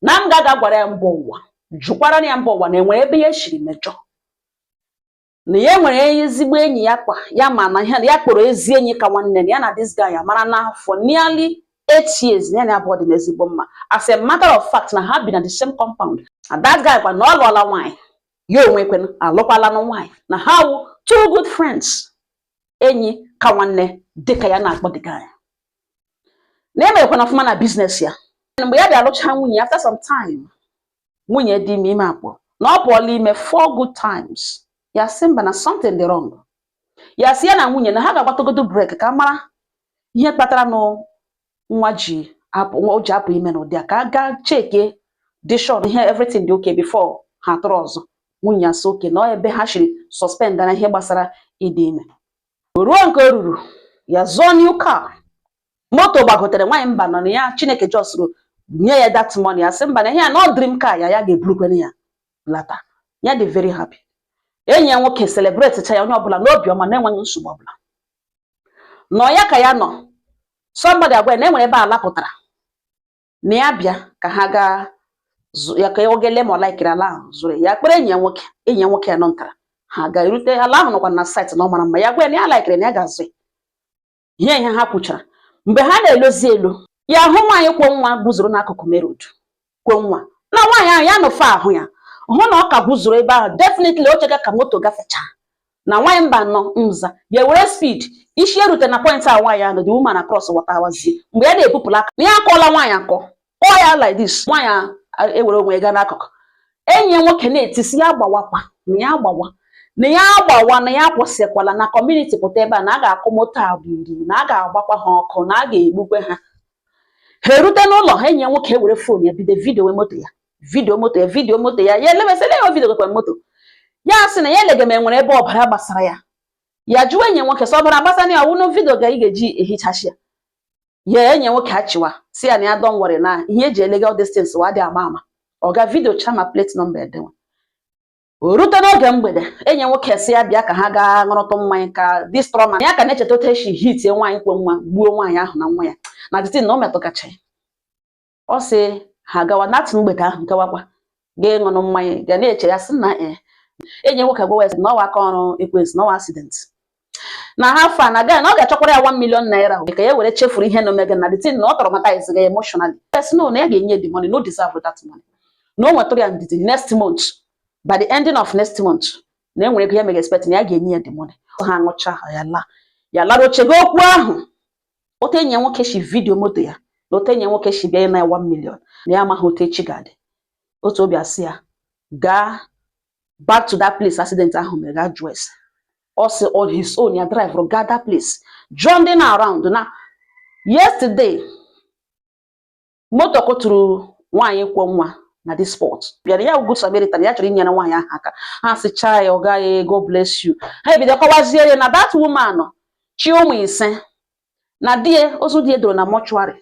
Na m ga-aga gwara ya mba ụwa, jụkwara ya mba ụwa na enwere ebe ya shiri mejọ, na ya nwere ezigbo enyi ya kwa ya, ma na ihe ya kpọrọ ezi enyi ka nwanne ya na this guy mara na for nearly 8 years na ya na abụọ dị n'ezigbo mma. As a matter of fact, na ha bi na the same compound, and that guy kwa na ọ lụọla nwaanyị, ya onwe kwenụ alụkwala na nwaanyị, na ha wụ two good friends, enyi ka nwanne, dịka ya na-akpọ the guy, na emerekwana ọfụma na business ya. Mgbe ya bịa lụcha nwunye, after some time, nwunye dị ime, ime akpọ na ọ pụọla ime four good times. Ya sị mba, na something dị wrong. Ya sị ya na nwunye na ha ga-agbatagodo break ka a mara ihe kpatara na nwa ji apụ, nwa o ji apụ ime n'ụdị a, ka a gaa cheke, dị sure ihe everything dị okay before ha atụrụ ọzọ. Nwunye ya sị okay, na ọ ebe ha shiri suspend na ihe gbasara ịdị ime. Ruo nke o ruru, ya zụọ new car, moto gbagotere. Nwaanyị mba nọ na ya, Chineke jọsụrụ nye ya that money. Ya sị mba, na ihe ya na ọ dream car ya, ya ga-eburukwene ya lata. Ya dị very happy. Enyi ya nwoke celebrate cha ya, onye ọbụla n'obi ọma, na-enweghị nsogbu ọbụla. Nọ ya ka ya nọ, somebody agwa ya na enwere ebe ala pụtara, na ya bịa ka ha gaa ya, ka oge lee ma ọ laikiri ala ahụ zụrụ ya. Kpere enyi ya nwoke, enyi ya nwoke ya nọ ntara ha ga-erute ala ahụ nọkwa na site na ọ mara mma. Ya gwa ya na ya laikiri, na ya ga-azụ ya. Ihe ihe ha kwuchara, mgbe ha na-elozi elu, ya hụ nwaanyị kwọ nwa guzoro n'akụkụ main road, kwọ nwa. Na nwaanyị ahụ, ya nọfe ahụ ya hụ na ọ ka guzoro ebe ahụ. Definitely o chega ka moto gafechaa. Na nwaanyị mba nọ nza ya were speed isi erute na point a nwaanyị ahụ, the woman across wọtawazie. Mgbe ya na-ebupụla aka na ya akọọla nwaanyị akọ, kọọ ya like this, nwaanyị ewere onwe ya gaa n'akụkụ. Enyi ya nwoke na-etisi ya gbawakwa, na ya gbawa, na ya agbawa, na ya akwụsịkwala, na community pụta ebe a, na a ga-akụ moto a biri, na a ga-agbakwa ha ọkụ, na a ga-egbukwe ha. Ha erute n'ụlọ ha, enyi ya nwoke were phone ya bido video moto ya, video moto ya, video moto ya. Ya elemesịla ya video gekwa moto ya, sị na ya elege ma enwere ebe ọbara gbasara ya. Ya jụwa enyi ya nwoke sị ọbara gbasara ya, ọwụnụ video ga ị ga-eji ehichachi ya. Ya enyi ya nwoke achịwa, si ya na ya don worry, na ihe eji elega all these things wa dị ama ama. Ọ ga video chama plate number edewe. O rute n'oge mgbede, enyi ya nwoke si ya bịa ka ha gaa ṅụrụtụ mmanya, ka this trauma ya ka na-echeta otu esi hitie nwaanyị kwe nwa, gbuo nwaanyị ahụ na nwa ya, na the thing na o metụkacha ya. Ọ sị ha gawa n'atụ mgbede ahụ gawakwa gaa ịṅụnụ mmanya, ga na-eche. Ya sị na ee, enyi ya nwoke gwawa ya sị na ọwa aka ọrụ ekwensu, na ọwa accident, na ha fa na gaa, na ọ ga-achọkwara ya 1 million naira ka ya were chefuru ihe na omega, na the thing na ọ traumatize ga emotionally. Yes, no, na ya ga-enye the money, no deserve that money, na o nwetara ya ndidi next month, by the ending of next month, na enwere ego ya mega expect na ya ga-enye ya the money. Ha ṅụcha ha, ya laa, ya lara ochego okwu ahụ, otu enyi ya nwoke si video moto ya, na otu enyi ya nwoke si bịa na ya 1 million, na ya amaghị otu echi ga-adị. Otu obi asị ya gaa back to that place accident ahụ mere, gaa jụọ ese. Ọ sị on his own, ya drive gaa that place, jụọ ndị na around na yesterday moto kụtụrụ nwaanyị kwọ nwa na this spot. Bịara ya good Samaritan, ya chọrọ inyere nwaanyị ahụ aka. Ha sịchaa ya, ọ gaghị, "God bless you." Ha ebido kọwazie ya na that woman chi ụmụ 5, na di ya, ozu di ya doro na mortuary,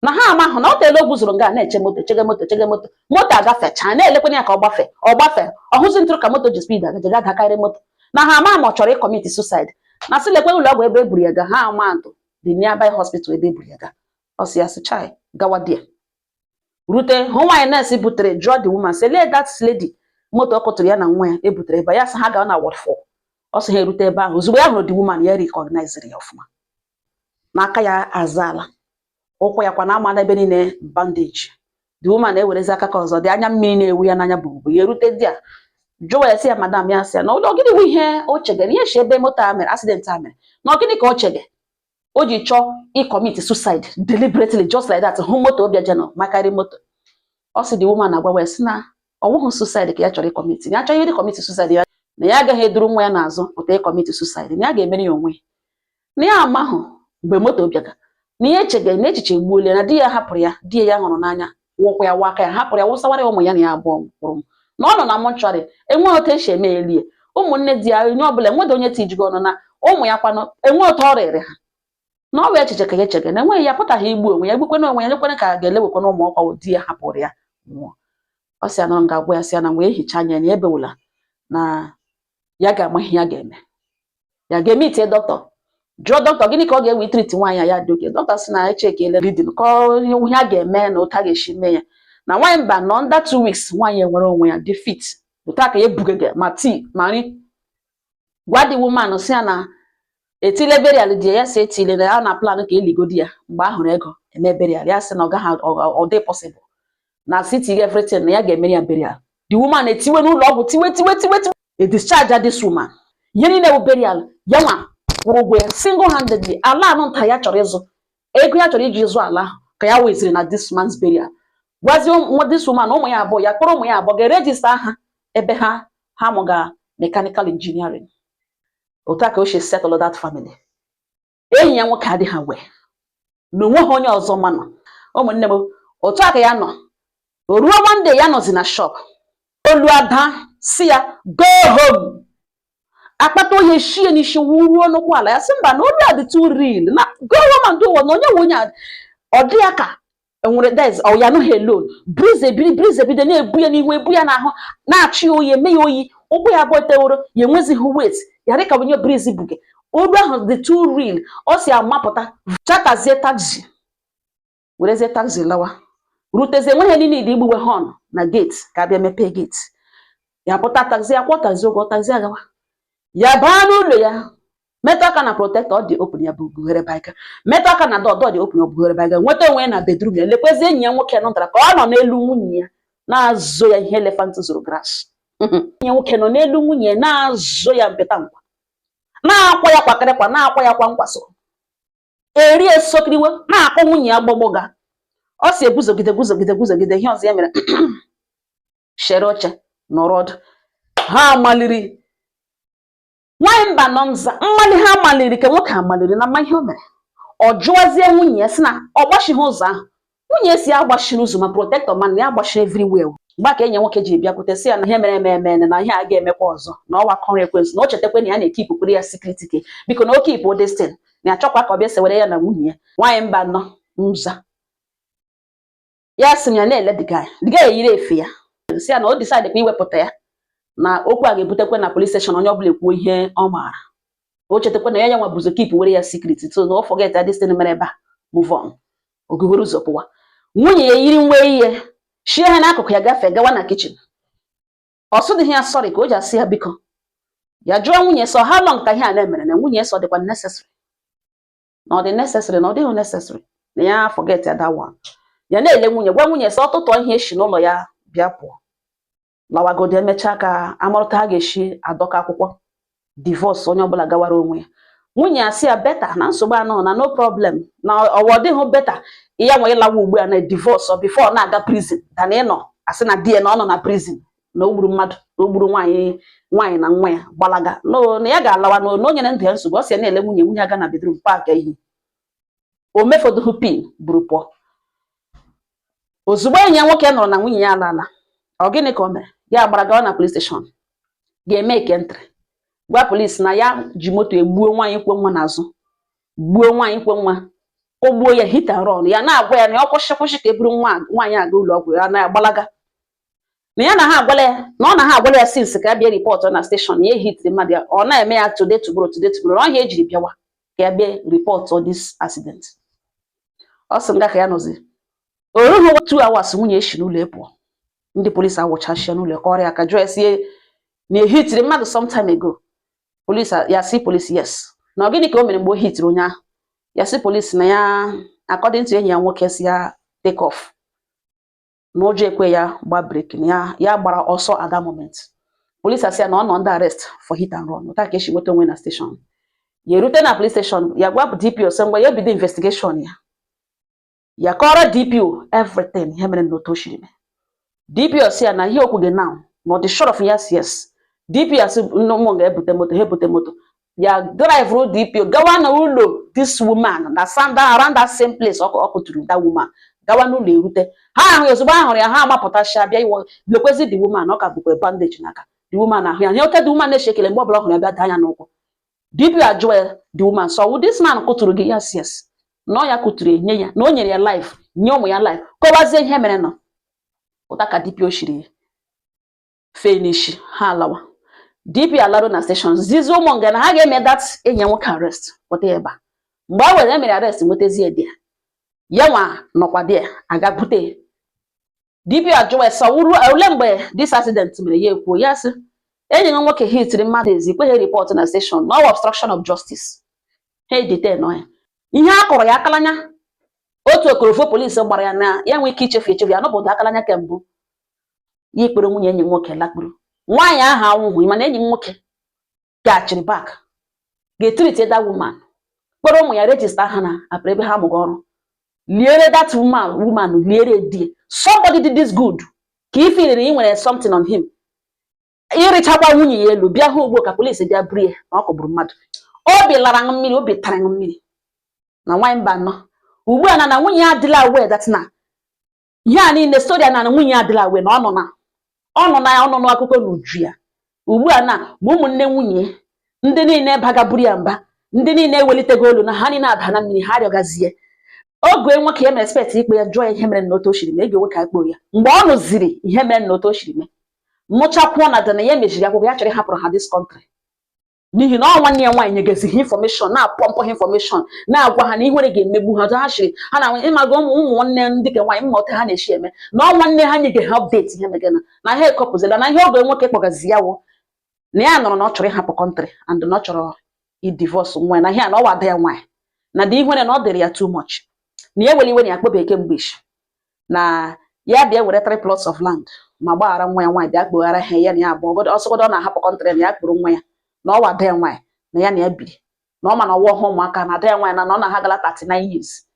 na ha amahụ na ọ teela o guzoro nga na-eche moto, chege moto, chege moto, moto agafechaa, na-elekwana ya ka ọ gbafe, ọ gbafe, ọ hụzi ntụrụ ka moto ji speed agaje ga dakarị moto, na ha ama ma ọ chọrọ ịcommit suicide, na sị lekwe ụlọ ọgwụ ebe e buru ya ga. Ha ama atụ the nearby hospital ebe e buru ya ga. Ọ sị ya sị chai, gawa there, rute hụ nwaanyị nurse butere, jụọ the woman sị lee that lady moto ọ kụtụrụ ya na nwa ya ebutere ebe a. Ya sị ha gaa na ward 4. Ọ sị ha erute ebe ahụ, ozugbo ya hụrụ the woman, ya recognize ya ọfụma, n'aka ya azaala, ụkwụ ya kwa na ama n'ebe niile bandage. The woman na-ewerezi aka ka ọzọ dị, anya mmiri na-ewu ya n'anya bụ ya. Erute di a, jụwa ya sị ya madam, ya sị ya na ọ gịnị bụ ihe o chegere ihe si ebe moto a mere accident a mere, na ọ gịnị ka o chege o ji chọọ ịcommit suicide deliberately just like that, hụ moto obi jenọ makarị moto. Ọ sị the woman agwawa ya sị na ọ wụghị suicide ka ya chọrọ ịcommit, na ya chọrọ ịcommit suicide ya, na ya agaghị eduru nwa ya n'azụ pụta ịcommit suicide, na ya ga-emere ya onwe ya, na ya amahụ mgbe moto bịaga, na ihe echege na echiche egbuola na di ya hapụrụ ya, di ya hụrụ n'anya, wụkwụ ya wụ aka ya hapụrụ ya, wụsawara ya ụmụ ya, na ya abụọ kwụrụ na ọ nọ na mortuary, enweghị otu esi eme elie ụmụnne di ya, onye ọbụla enweghị onye tijigo ọnụ na ụmụ ya kwanụ, enwe otu ọ rịrị ha, na ọ bụ echiche ka ya echege, na enweghị ya pụtaghị igbu onwe ya, egbukwana onwe ya, nyekwana ka a ga-elewekwana ụmụ ọkwa di ya hapụrụ ya nwụọ. Ọ sị ya nọrọ nga agwa ya, sị ya na wee hichaa anya ya na ebewula, na ya ga-ama ihe ya ga-eme, ya ga-eme itie dọkịta, jụọ dọkịta gịnị ka ọ ga-ewe itreat nwaanyị a ya dị oke. Dọkịta sị na echekele bleeding, ka ọ ihe a ga-eme na otu a ga-esi mee ya. Na nwaanyị mba nọ under 2 weeks, nwaanyị enwere onwe ya, dị fit. Otu a ka ya ebugege ma tii ma nri, gwa the woman, si ya na etile burial di ya, si etile na ya na plan ka eligodi ya mgbe a hụrụ ego eme burial. Ya sị na ọ gaghị, ọ dị possible na city everything na ya ga-emere ya burial. The woman etiwe n'ụlọ ọgwụ, tiwe, tiwe, tiwe, tiwe. E discharge this woman. Ihe niile bụ burial ya nwa kwụrụ ụgwọ ya single handedly. Ala anụ nta ya chọrọ ịzụ, ego ya chọrọ iji zụ ala ahụ ka ya weziri na this man's burial. Gwazie nwa this woman, ụmụ ya abụọ, ya kpọrọ ụmụ ya abụọ ga-eregister ha ebe ha mụga mechanical engineering. Otu a ka o si settle that family. Enyi ya nwoke adịghị wee na onweghị onye ọzọ manụ. Ụmụnne m, otu a ka ya nọ. O ruo one day, ya nọzi na shop, olu ada si ya, "Go home." Akpata oyi eshie n'isi, wuruo n'ụkwụ ala. Ya sị mba, na olu a dị too real, na go home and do what? Na onye nwe onye a, ọ dị ya ka enwere des ọ ya anụghị alone. Breeze ebiri, breeze ebido na-ebu ya n'ihu, ebu ya n'ahụ, na-achị ya oyi, eme ya oyi. Ụkwụ ya abụọ teworo ya, enwezighị weight ya, dị ka onye breeze buge. Olu ahụ dị too real. Ọ si amapụta, chatazie taxi, werezie taxi lawa, rutezie. Enweghị niile ịdị igbuwe horn na gate ka abịa mepee gate. Ya pụta taxi, ya kwụọ taxi ụgwọ, taxi agawa. Ya baa n'ụlọ ya, metụ aka na protector, ọ dị open, ya bụ bughere bike. Metụ aka na door, door dị open, ọ bughere bike, nweta onwe ya na bedroom ya. Lekwezie enyi ya nwoke nụtara ka ọ nọ n'elu nwunye ya na-azụ ya ihe elephant zụrụ grass. Enyi ya nwoke nọ n'elu nwunye ya na-azụ ya mpịta nkwa, na-akwa ya kwakịrịkwa, na-akwa ya kwa nkwaso eri esokiriwe, na-akpọ nwunye ya gbọgbọga. Ọ si eguzogide, guzogide, guzogide. Ihe ọzọ ya mere, shere oche nọrọ ọdụ. Ha maliri nwanyị mba nọ nza mmali. Ha maliri ka nwoke amaliri na mma ihe o mere. Ọ jụwazie nwunye ya, sị na ọ gbachighị ụzọ ahụ. Nwunye si ya gbachiri ụzọ, ma protector, mana ya gbachiri everywhere. Mgbe ka enyi nwoke ji bịakwute, sị ya na ihe mere eme eme, na ihe a ga-emekwa ọzọ, na ọwa kọrọ ekwensu, na o chetakwa na ya na-ekeepụkwere ya secret, ke biko na o keep this thing, na achọkwa ka ọ bịa sewere ya na nwunye ya. Nwaanyị mba nọ nza, ya sị m ya na-ele the guy, the guy eyiri efe ya, sị ya na o decide kwa iwepụta ya na okwu a ga-ebutekwa na police station, onye ọbụla ekwuo ihe ọ maara. O chetakwa na ya nwa buzo keep were ya secret, so na o forget this thing mere ebe a, move on. Ogugoro ụzọ pụwa. Nwunye ya yiri nwe ihe shie ha n'akụkụ ya, gafee gawa na kitchen. Ọ sụdịghị ya sorry ka o ji asị ya biko. Ya jụọ nwunye sọ how long ka ihe a na-emere, na nwunye sọ dịkwa necessary, na ọ dị necessary, na ọ dịghị necessary, na ya forget ya that one. Ya na-ele nwunye, gwa nwunye sọ ọtụtụ ihe esi n'ụlọ ya bịa pụọ, lawagodo, emechaa ka amarụta ha ga-esi adọka akwụkwọ divorce, onye ọbụla gawara onwe ya. Nwunye asị ya better, na nsogbu anọ, na no problem, na ọwa ọdịghị better ya nwe ịlawa ugbu a na divorce before na-aga prison than ịnọ asị na di ya na ọ nọ na prison, na o gburu mmadụ, na o gburu nwaanyị, nwaanyị na nwa ya gbalaga. No, na ya ga-alawa, na o nyere ndụ ya nsogbu. Ọ sị ya na-ele nwunye, nwunye aga na bedroom pack ihe o mefọdụghị pin buru pụọ. Ozugbo enyi ya nwoke nọrọ na nwunye ya alala, ọ gịnị ka o mere? Ya gbara gawa na police station, ga-eme eke entry, gwa polisi na ya ji moto egbuo nwaanyị kwe nwa n'azụ, gbuo nwaanyị kwe nwa, kụgbuo ya, hit and run. Ya na-agwa ya na ya kwụsị, kwụsị ka e buru nwa nwaanyị aga ụlọ ọgwụ. Ya na-agbalaga, na ya na ha agwala ya na ọ na ha agwala ya since ka ya bịa report na station na ya hitiri mmadụ. Ya ọ na-eme ya today, tomorrow, today, tomorrow, na ọhịa ejiri bịawa ka ya bịa report this accident. Ọ sị nga ka ya nọzi, o rughị 2 hours, nwunye esi n'ụlọ pụọ. Ndị polisi awụchashịa n'ụlọ, kọrọ ya ka jụọ ya sie na ehitiri mmadụ some time ago. Polisi ya sị polisi yes. Na ọ gịnị ka o mere mgbe o hitiri onye ahụ? Ya sị polisi na ya, according to enyi ya nwoke, si ya take off, na ụjọ ekwe ya gba brake, na ya gbara ọsọ at that moment. Polisi asị ya na ọ nọ under arrest for hit and run. Otu a ka esi nweta onwe na station. Ya erute na police station, ya gwa DPO sị ngwa, ya ebido investigation ya. Ya kọrọ DPO everything ihe mere na otu o siri mee. DPO sị ya na ihe okwu gị now, na ọ dị sure of yes. DPO asị ụmụ ga-ebute moto, ha ebute moto ya, drive DPO gawa na ụlọ this woman na sanda around that same place ọ kụturu that woman. Gawa n'ụlọ, erute, ha ahụ ya. Ozugbo ha hụrụ ya, ha amapụtasịa bịa iwe lekwezi the woman, ọ ka bụkwa bandage n'aka. The woman ahụ ya ihe oke, the woman na-eche ekele mgbe ọbụla ọ hụrụ ya, bịa daa ya n'ụkwụ. DPO ajụọ ya, the woman, so wụ this man kụtụrụ gị? Yes, na ọ ya kụtụrụ, enye ya na o nyere ya life, nye ụmụ ya life. Kọwazie ihe mere nọ ụta ka DPO shiri fee n'isi ha alawa. DPO alarụ na station, zizi ụmụ nga na ha ga-eme that enyi ya nwoke arrest, kpọta ya ebe a. Mgbe a were emere arrest, nwetazie di ya, ya nwa nọkwa di ya aga bute. DPO ajụwa ya sọ wuru ole mgbe this accident mere. Ya ekwuo, ya sị enyi m nwoke hitiri mmadụ ezi kweghị report na station na ọ obstruction of justice, ha detain ya. Ihe a kọrọ ya akalanya otu okorofo polisi gbara ya na ya nwee ike ichefu echefu ya n'obodo akalanya. Kembụ ya ikpere nwunye enyi m nwoke lakpuru nwaanyị ahụ anwụghị, mana enyi m nwoke gaghachiri back ga-etreat that woman, kpọrọ ụmụ ya, register ha na apụrụ ebe ha mụrụ ọrụ, liere that woman, liere die. Somebody did this good ka i feeliri ị nwere something on him, ịrịchakwa nwunye ya elu bịa hụ ugbo ka polisi bịa buru ya na ọ kọgburu mmadụ. Obi lara ṅụ mmiri, obi tara ṅụ mmiri na nwaanyị mba anọ ugbu a na nwunye ya adịla aware that na ihe a niile story a na nwunye ya adịla aware na ọ nọ na ọ nọ n'akụkọ n'uju ya ugbu a na ma ụmụnne nwunye ndị niile bagaburu ya mba, ndị niile ewelitego olu na ha niile ada na mmiri ha arịọgazie oge nwoke ya mere expect ikpe ya, jụọ ya ihe mere na otu o siri mee. Ege nwoke akpọ ya mgbe ọ nụziri ihe mere na otu o siri mee, mụchakwuo na dana ya meziri akwụkwọ ya chọrọ ịhapụrụ ha this country, n'ihi na ọ nwanne ya nwaanyị nyegezi ha information, na-apump ha information, na-agwa ha na ihere ga-emegbu ha. Ha shiri ha na ịmaga ụmụ nwanne ndị ka nwaanyị mma otu ha na-esi eme na ọ nwanne ha nyege ha update ihe megana na ha ekọpụzila na ihe oge nwoke kpọgazi ya wụ na ya nọrọ na ọ chọrọ ịhapụ country and na ọ chọrọ idivorce nwa ya, na ihe a na ọ wada ya nwaanyị na dị ihere na ọ dịrị ya too much, na ya ewere iwe na ya kpọbe kemgbe ishi na ya bịa were three plots of land ma gbaghara nwa ya nwaanyị, bịa kpoghara ha ya na ya abụọ. Ọsọgodo ọ na-ahapụ country na ya kpụrụ nwa ya na ọ wada ya nwaanyị na ya na ya biri na ọ ma na ọwa ọhụụ ụmụaka na ada ya nwaanyị na ọ na ha gala 39 years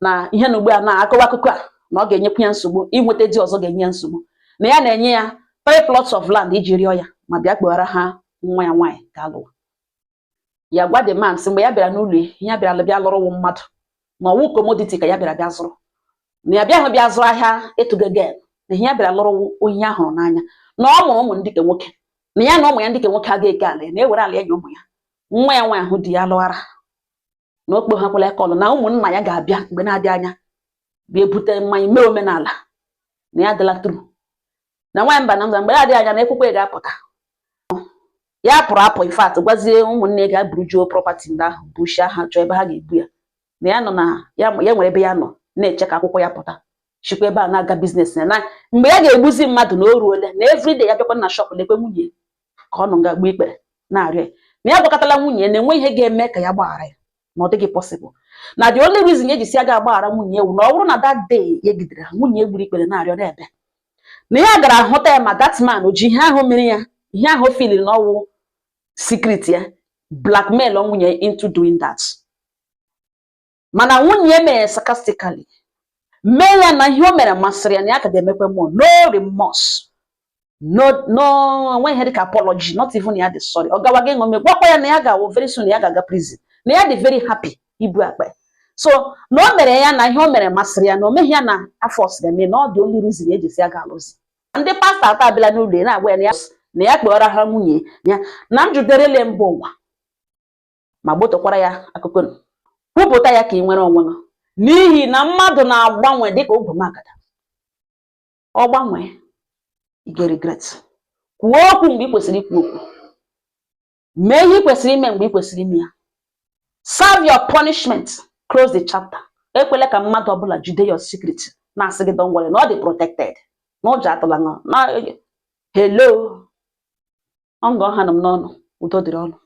na ihe na ugbu a na akọwa akụkọ a na ọ ga-enyekwu ya nsogbu inweta di ọzọ, ga-enye ya nsogbu, na ya na-enye ya three plots of land iji rịọ ya ma bịa kpoghara ha nwa ya nwaanyị ka alụwa ya. Gwa the man sị mgbe ya bịara n'ụlọ ya, ya bịara bịa lụrụ wụ mmadụ na ọwụ commodity ka ya bịara bịa zụrụ, na ya bịaghị bịa zụrụ ahịa ịtụgo gen, na ihe ya bịara lụrụ wụ onye ya hụrụ n'anya, na ọ mụrụ ụmụ ndị ke nwoke, na ya na ụmụ ya ndị ke nwoke agaghị eke ala ya, na ewere ala ya nye ụmụ ya. Nwa ya nwaanyị ahụ di ya lụghara na okpo ha kwala kọlụ na ụmụnna ya ga-abịa mgbe na-adị anya bịa ebute mmanya mee omenala na ya adịla tru na nwaanyị mba na mba mgbe na-adịghị anya na ekwukwe ya ga-apụta. Ya pụrụ apụ, in fact gwazie ụmụnne ga burujuo property ndị ahụ bushie ha chọọ ebe ha ga-ebu ya, na ya nọ na ya, ya nwere ebe ya nọ na-eche ka akwụkwọ ya pụta, chikwa ebe a na-aga business ya, na mgbe ya ga-egbuzi mmadụ na o ruole, na everyday ya bịakwa na shop lekwe nwunye ka ọ nọ nga gbuo ikpere na-arịọ ya, na ya gwakọtala nwunye na enwe ihe ga-eme ka ya gbaghara ya, na ọ dịghị possible, na the only reason ya ji si aga agbaghara nwunye ewu na ọ bụrụ na that day ya gidere ha nwunye gburu ikpere na-arịọ n'ebe na ya gara ahụta ya, ma that man o ji ihe ahụ mere ya, ihe ahụ o feeliri na ọwụ secret ya, blackmail nwunye into doing that. Mana nwunye mere sarcastically mee ya na ihe o mere masịrị ya, na ya ka ga-emekwe mmụọ, no remorse, no enweghị ihe dịka apology, not even ya dị sorry. Ọ gawa gị ṅome gwakwa ya na ya ga-awụ very soon, ya ga-aga prison, na ya dị very happy ibu akpa ya. So na o mere ya na ihe o mere masịrị ya, na o meghị ya na afọ sịrị eme, na ọ dị only reason eji si ya ga-alụzi. Ndị pastọ atọ abịala n'ụlọ ya na-agwa ya na ya kpọrọ ha nwunye ya na m juderele mba ụwa ma gbotokwara ya akụkọ, kwupụta ya ka ị nwere onwe gị, n'ihi na mmadụ na-agbanwe dịka ogwumagada. Ọ gbanwee, ị ga-regret. Kwuo okwu mgbe ị kwesịrị ikwu okwu, mee ihe ị kwesịrị ime mgbe ị kwesịrị ime ya. Serve your punishment, close the chapter. Ekwela ka mmadụ ọbụla jide your secret na-asị gị don't worry, na ọ dị protected, na ụjọ atụla ṅụ na hello. Ọ ngọ ha nọ m n'ọnụ. Udo dịrị ọnụ.